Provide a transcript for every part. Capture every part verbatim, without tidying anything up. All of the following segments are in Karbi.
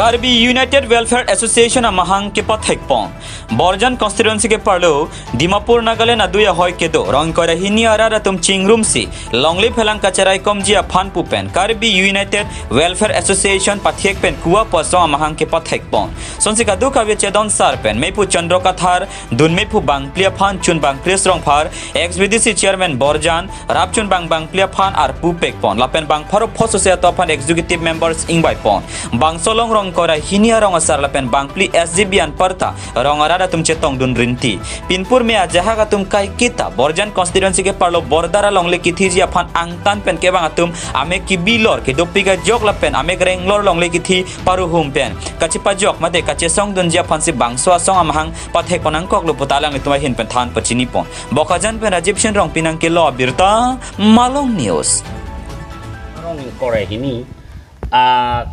Karbi United Welfare Association amahang kepathekpon. Borjan constituency ke parlo, Dimapur Nagaland adui ahoi kedo, rong ingkoi ra hini arat atum chingrumsi longle phelang kacharaikomji aphan pu pen Karbi United Welfare Association pathek pen kuwa pu asong amahang kepathekpon. Sonsi kadokave chedon sar pen, meipu Chandra Kathar, dun meipu bangphli aphan Chunbang Chris Rongphar, ex B D C chairman Borjan, rapchun bang bangphli aphan arpu pekpon. Lapen bang pharo phosose ato aphan executive members ingvaipon. Bangso along rong ingkoi ra hini arong asar lapen bangphli S G B anparta rong arat atum chetongdun rinti. Pinpur me ajahak atum kaiketa Borjan constituency ke parlo border alongle kithiji aphan angtan pen kevang atum amek kibilor, kedopik ajok lapen amek renglor longle kithi paruhum pen kachepajok mate kachesongdunji aphansi bangso asong amahang pathekpon nangkoklo puta alanglitum ahin pen than pachinipon. Bokajan pen Rajiv Shin Rongpi nangkelo abirta, Malong News. Arong ingkoi ra hini, a,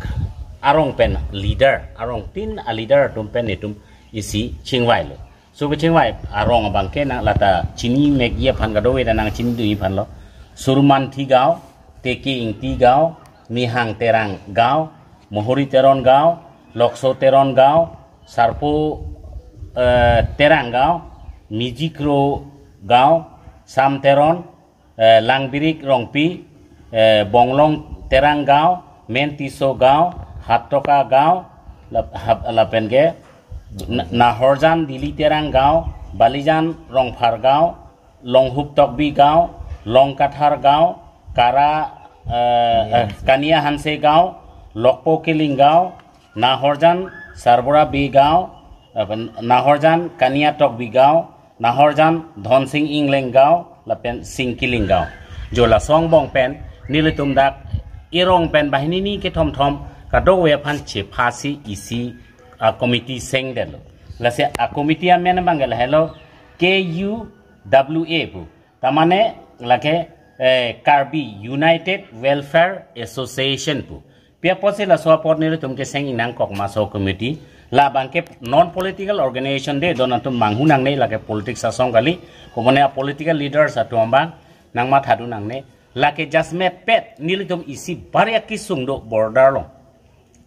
arong pen leader, arong tin a leader atum pen itum isi chingvailo. So kechingvai arong abangke nang lata chini mekji aphan kadokave ta nangchinidunji aphanlo. Surmanthi Gao, Teke Ingti Gao, Nihang Terang Gao, Mohori Teron Gao, Lokso Teron Gao, Sarpo, eh, Terang Gao, Mijikro Gao, Sam Teron, eh, Langbirik Rongpi, eh, Bonglong Terang Gao, Mentiso Gao, Hatoka Gao, lap-, hap-, lapen ke, Na-, Nahorjan Dili Terang Gao, Balijan Rongphar Gao, Longhup Tokbi Gao, Longkathar Gao, Kara, eh, eh, Kania Hanse Gao, Lokpo Kiling Gao, Nahorjan Sarbura Bey Gao, apa, Nahorjan Kania Tokbi Gao, Nahorjan Dhonsing Ingleng Gao, lapen Singkiling Gao. Jo laso angbong pen, nelitum dak erong pen banghini ni kethom thom, kadokave aphan chephasi isi a committee sengdetlo. Lasi a committee amen abangke lahelo K U W A pu. Tamane lake, eh, Karbi United Welfare Association pu. Pi apotsi laso apot nelitum keseng ingnangkok ma so committee. Labangke non political organization de, don atum manghu nangne, lake politics asong kali. Komone a political leaders atum abang nangmathadun nangne. Lake just mepet nelitum isi bari akesung do border along.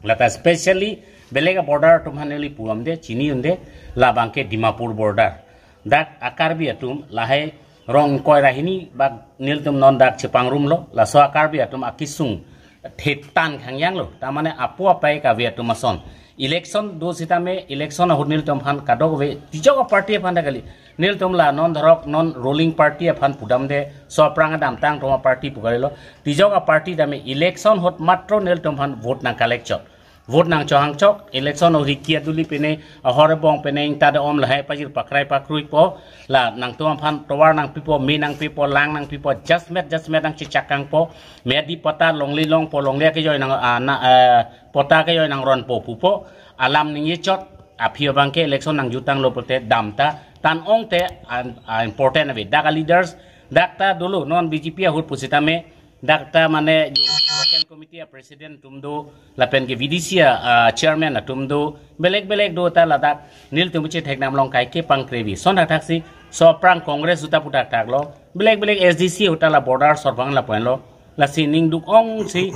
Lata specially belek a border atum aphan neli pu-amde, chini-unde, labangke Dimapur border. Dak a Karbi atum lahai rong ingkoi ra hini bak nelitum non dak chepangrumlo, laso a Karbi atum akesung thetan khangyanglo. Tamane apo apai kave atum ason. Election do sitame, election ahut nelitum aphan kadokave tijok a party aphan ta kali. Nelitum la non dhorok non ruling party aphan pudamde, so aphrang adamtang atum a party pu kalilo. Tijok a party tame election ahut matro nelitum aphan vote nang collect chot. Vote nang chohang chok, election ahut riki aduli pene, ahor ebong pene, ingta de om lahai pajir pakrai pakruipo, la nangtum aphan tovar nangpipo, me nangpipo, lang nangpipo, just met, just met nangchechakangpo, me adi patta longle longpo, longle akejoi nang, ah, na, eh, patta akejoi nangronpo pupo, alam ningje chot, aphi abangke election nangjutanglo pulote damta, tan ongte, an, ah, important ave. Dak a leaders, dak ta dolo, non B J P ahut pusitame, dak ta mane jo local committee a president atum do, lapen ke V D C a, ah, chairman atum do, belek belek do ta ladak nelitum chethekdam along kaike pangkrevi. Son thakthak si, so aphrang Congress ahut ta pu thakthak lo, belek belek S D C ahut ta la border sorbang lapu-anlo, lasi ning duk-ongsi,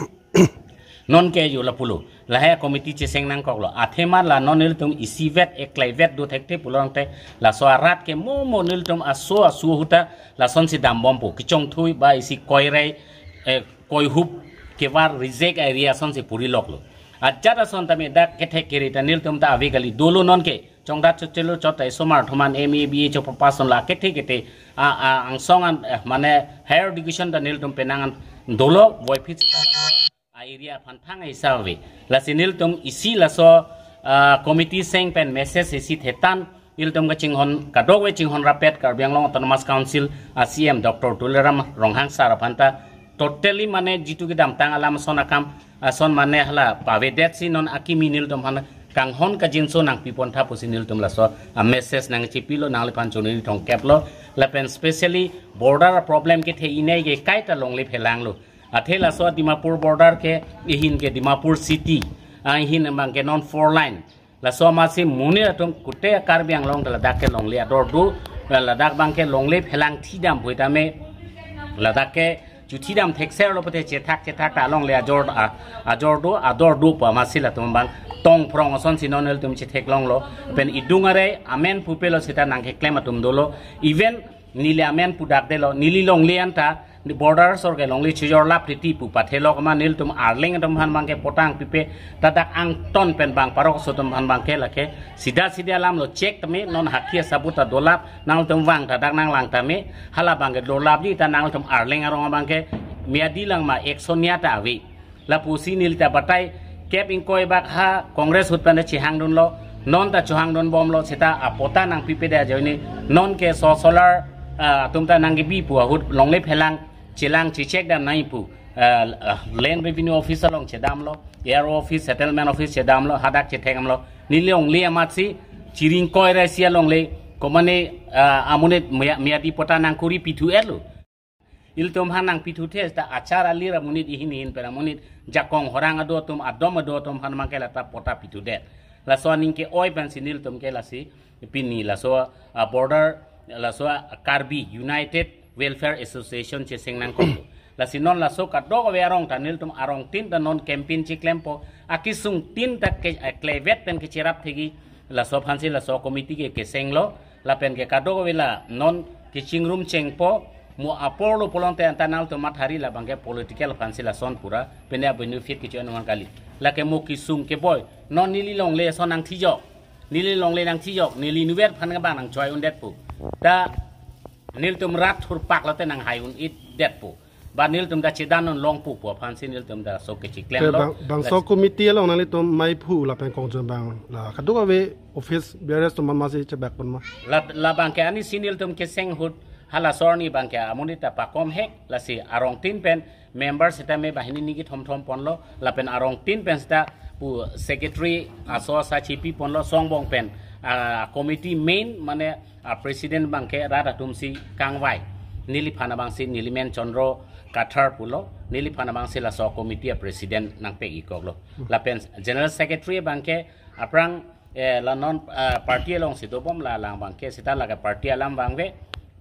non ke jo lapulo. Lahai committee cheseng nangkoklo. Athema la non nelitum isivet, eklaivet do thekthe pulo tangte, laso arat ke mo mo nelitum aso aso ahut ta lasonsi dambompo. Kechongthui ba isi koirai, eh, koihup kevar reject area asonsi puri loklo. Ajat ason tame dak kethek kere ta nelitum ta ave kali, dolo non ke. Chongdat chotelo chot ta isomar thoman M A B A cho papason la kethe kethe. A, a, angsong an, eh, mane higher education ta nelitum penang an dolo, voiphit sita laso a area aphan thang a hisab ave. Lasi nelitum isi laso, ah, committee seng pen message isi thetan, nelitum kachinghon, kadokave chinghon rapet Karbi Anglong Autonomous Council a C M Doctor Tuliram Ronghang sir aphan ta totally mane jitu kedamtang alam ason akam, ason mane hala pavedetsi non akimi nelitum aphan kanghon kangjinso nangpipontha pusi nelitum laso a message nangchipilo, nangliphan chonini thongkeplo, lapen specially border problem kethe inei ke kaita longle phelanglo. Athe laso Dimapur border ke, ihin ke Dimapur city, ah, ihin abangke non four lane. Laso amatsi monit atum kute Karbi Anglong ta ladak ke longle ador do, ladak abangke longle phelangthidam puitame, ladak ke chuthi dam thekser lo pute chethak chethak ta alongle ajor a, ajor do ador do pu amatsi latum abang tong phrong asonsi non nelitum chetheklonglo. Pen idung are amen pupe lo seta nangkeklem atum dolo. Even neli amen pudakdelo, neli longle anta border asor ke longle chojorlap titi pu pathelok ma nelitum Arleng atum aphan abangke patta nangpipe, ta dak angton pen bang parok aso atum aphan abangke lake sida sida alam lo, chek tame non haki asabut ta dolap, nangtum vang ta dak nanglang tame, hala abangke dolap di ta nangtum Arleng arong abangke miyadi lang ma ek sonia ta ave. Lapusi neli ta batai kep ingkoi bak ha Congress ahut pen ta chehangdunlo, non ta chehangdun bomlo, seta apatta nangpipe de ajoine non ke so solar, ah, atum ta nangkebi pu ahut longle phelang chelang chechek dam nai pu, ah, ah, Land Revenue Office along chedamlo, A R O Office, Settlement Office chedamlo, hadak chethekamlo. Neli longle amatsi chiring koi ra isi alongle komane, ah, amonit miya- miyadi patta nangkuri pithu-etlo. Ilitum aphan nangpithuthe ta achar alir amonit, ihin ihin pen amonit, jakong horang ado atum, adom ado atum aphan abangke lata patta pithudet. Laso aning ke-oi pensi nelitum ke lasi pini laso, ah, border, laso, ah, Karbi United Welfare Association cheseng nangkok. Lasi non laso kadokave arong ta nelitum arongtin ta non campaign cheklempo, akesung tin ta ke, eh, klevet pen kecherap thegi, laso aphansi laso committee ke kesenglo. Lapen ke kadokave la non kechingrum chengpo, mo apor lo pulote anta nangtum mathari la abangke political aphansi lason pura pende benefit kecho-en man kali. Lake mo kesung keboi, non neli longle ason nangthijok, neli longle nangthijok, neli inutvet aphan ke bang nangchoi-un-det pu. Ta nelitum rat thurpak lote nanghai-un-edet pu. Ba nelitum ta chedan-un longpo pu aphansi nelitum ta so kecheklemlo. Bang, bangso committee along nanglitum maiphu lapen kongjon bang la kadokave office bearers atum amatsi chebak pon ma? La, la abangke anisi nelitum keseng ahut hala asor arni abangke amonit ta pakom hek, lasi arongtin pen member seta me banghini niki thomthom ponlo, lapen arongtin pen seta pu secretary aso asa chepi ponlo, songbong pen, ah, committee main mane, ah, president abangke rat atumsi kangvai. Neliphan abangsi nelimen Chandra Kathar pulo, neliphan abangsi laso committee a president nangpek-ikoklo. Lapen general secretary abangke aphrang, eh, la non, ah, party alongsi dobom, la alang abangke seta lake party alam vangve,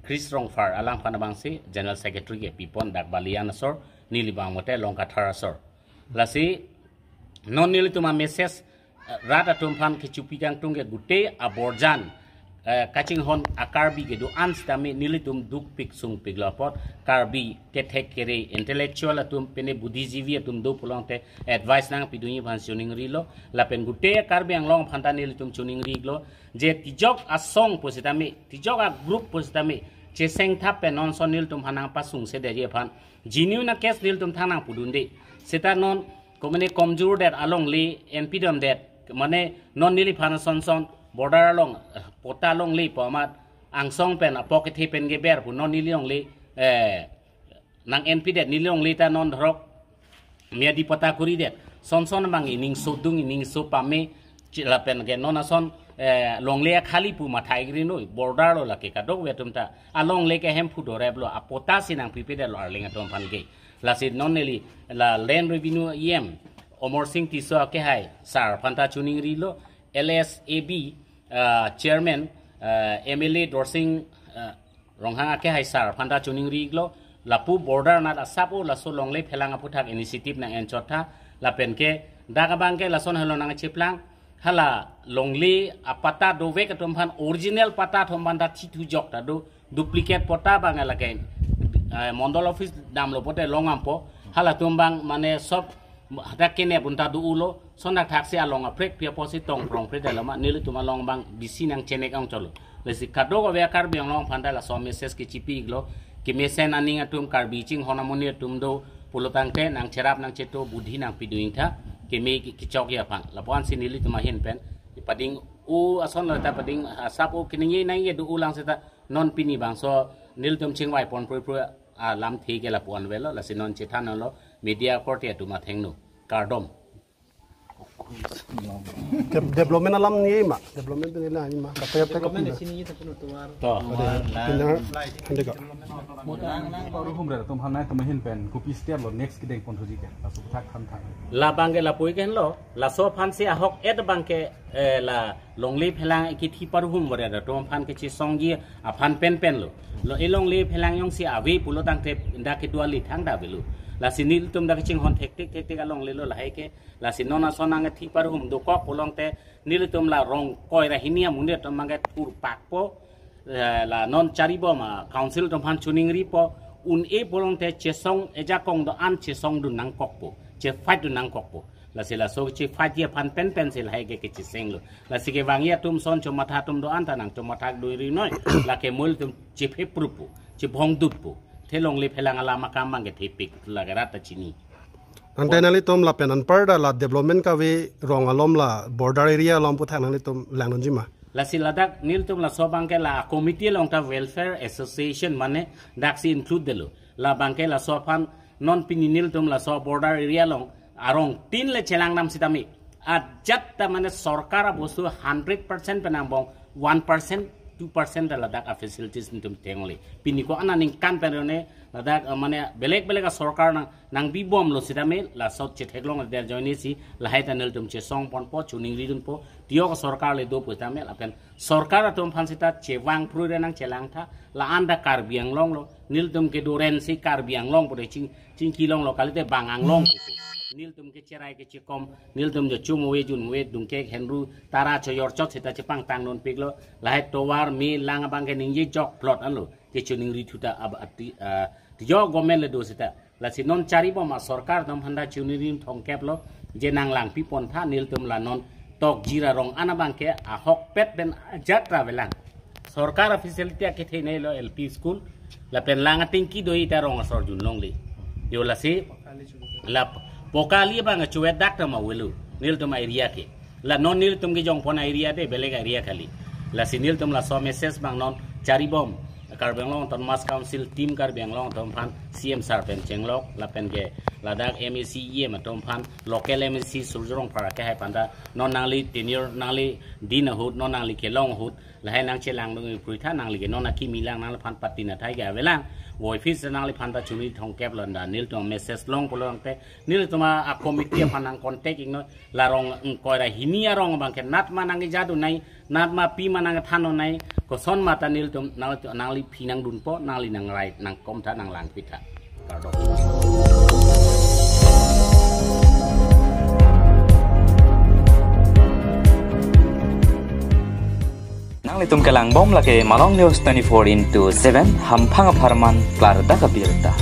Chris Rongphar alangphan abangsi general secretary ke pipon, dak Balian asor, neli bang mote Longkathar asor. Lasi non nelitum a message, eh, rat atum aphan kechopi kangtung ke gute aborjan, eh, kachinghon a Karbi kedo-an sitame nelitum dukpik sungpiklo apot, Karbi kethek kere intellectual atum pene buddhijivi atum do pulote advice nangpidunji aphan choningrilo, lapen gute Karbi Anglong aphan ta nelitum choningrilo, je tijok asong pusitame, tijok a group pusitame chesengthap pen non ason nelitum aphan nangpasungsedeji aphan genuine a case nelitum thang nangpudunde. Seta non komane komjurdet alongle enpidomdet, mane non neliphan ason son border along, eh, patta longle pu amat angsong pen apok kethe pen keber pu non neli longle, eh, nang-enpidet, neli longle ta non dhorok miyadi patta kuridet. Son son abang ining sodung, ining so pame, chi- lapen ke non ason, eh, longle akhali pu mathai grinoi, border lo lake kadokave atum ta. Alongle ke hemphu doreplo, apatta si nangpipedetlo Arleng atum aphan ke. Lasi non neli la Land Revenue E M Amarsing Tisso akehai sir aphan ta choningrilo, L S A B, ah, chairman, ah, M L A Dorsing, ah, Ronghang akehai sir aphan ta choningrilo, lapu border anat asap o laso longle phelang aphuthak initiative nang-enchot tha, lapen ke dak abang ke lason helo nangcheplang, hala longle apatta dovek atum aphan original patta atum aphan ta thithujok ta do, duplicate patta abang lake, eh, mondol office damlo pote long ampo, halatum abang mane sob hadak kene punta do-ulo, sondak thaksi along aprek pi apotsi tong prong pre dalama, nelitum along abang bisi nangchenek ong cholo. Lasi kadokave Karbi Anglong aphan ta laso message kechipi-iklo, kemesen aning atum Karbi chinghon amonit atum do pulotangte nangcherap nangcheto buddhi nangpidun tha, keme ke- kechok ya aphan. Lapu-ansi nelitum ahin pen pading-o ason lo ta pading asap o keningje nangje do-ulang seta non pini bangso nelitum chingvai pon prui prui alamthe ke lapu-an avelo, lasi non chethanlo media korte atum athengno. Kardom. Development alam ni ma, development ni la ni ma, kata kata Development kopi. Di sini kita penuh tuar. To. Ada, pindah, ada ka. Lang lang paruhum re atum hanai atum ahin pen kopi step lo next kedeng pon thuji ke. Laso thak than than. Labang ke lapu-i ke lo, laso aphan si ahok et abang ke, eh, la longle phelang kithi paruhum bore atum aphan kechesongji aphan pen pen lo. Lo e longle phelang jongsi ave pulo tangte dak kedo ali thangta avelo. Lasi nelitum dak kachinghon thektik thektik alongle lo lahai ke. Lasi non ason nangthi paruhum dokok pulote nelitum la rong koi ra hini amonit atum abang ke thurpakpo, eh, la non charibom a council atum aphan choningripo, un-e pulote chesong ejakong do-an chesongdun nangkokpo, chefight dun nangkokpo. Lasi laso chefight ji aphan pen pen si lahai ke kecheseng lo. Lasi kevangji atum ason chomatha atum do-an ta nangchomatha dunri noi, lake mo ilitum chephe prupo, chebhong dutpo. The longle phelang alam akam abang ke thepik lake rat ta chini. Tangte nanglitum lapen anparta la development kave rong along la border area along puthak nanglitum langdunji ma? Lasi ladak nelitum laso abang ke la committee along ta welfare association mane daksi include delo. Labang ke laso aphan non pini nelitum laso border area along arong tin le chelang nam sitame ajat ta mane sorkar abostu hundred percent pen angbong one percent, two percent ta ladak a facilities nelitum thengli. Pini ko-an aningkan pen rone ladak, eh, mane belek belek a sorkar nang nangbibom lo sitame laso chetheklong der joine si lahai ta nelitum chesong ponpo, choningri dunpo, tiyok sorkar le do pu sitame lapen sorkar atum aphan sita chevang pru re nangchelang tha, la-an ta Karbi Anglong lo, nelitum kedo ren si Karbi Anglong pu re ching, chingki long lo kalite bang Anglong. Nelitum kecherai kechekom, nelitum jo chum ove jun ove dungkek henru tara choyor chot sita chepangtang dunpik lo, lahai tovar me lang abang ke ningje jok plot anlo, kechoningri thuta ab ati, ah, tiyok government le do sita. Lasi non charibom a sorkar atum aphan ta choningri thongkep lo, je nanglangpi pon tha nelitum la non tokji ra rong an abang ke ahokpet pen ajat ra avelang. Sorkar a facility akethenei lo L P school, lapen lang atingki do-i ta rong asor jun longle. Jo lasi la poka ali abang chuet dak ta ma avelo nelitum area ke. La non nelitum kejong pon area de belek area kali. Lasi nelitum laso message abang non charibom Karbi Anglong Autonomous Council team Karbi Anglong atum aphan C M sir pen chenglok lapen ke ladak M A C E M atum aphan local M A C Surjya Rongphar ke hai aphan ta non nangli tenure nangli din ahut non nangli kelong ahut lahai nangchelang dungri pruitha nangli ke non akimi lang nangliphan patina thai ke avelang. Voiphit nangliphan ta choningri thongkep lo da nelitum message long pulote nelitum a committee aphan nang contact iknon. La rong ingkoi ra hini arong abang ke natma nangkejadun nai, natma pima nangthandun nai, koson ma ta nelitum nang, nangli phi nangdunpo, nangli nangrai nangkom tha nanglangpi tha. Kardom. Nanglitum kelangbom lake Malong News twenty-four into seven, hamphang apharman klardak abirta.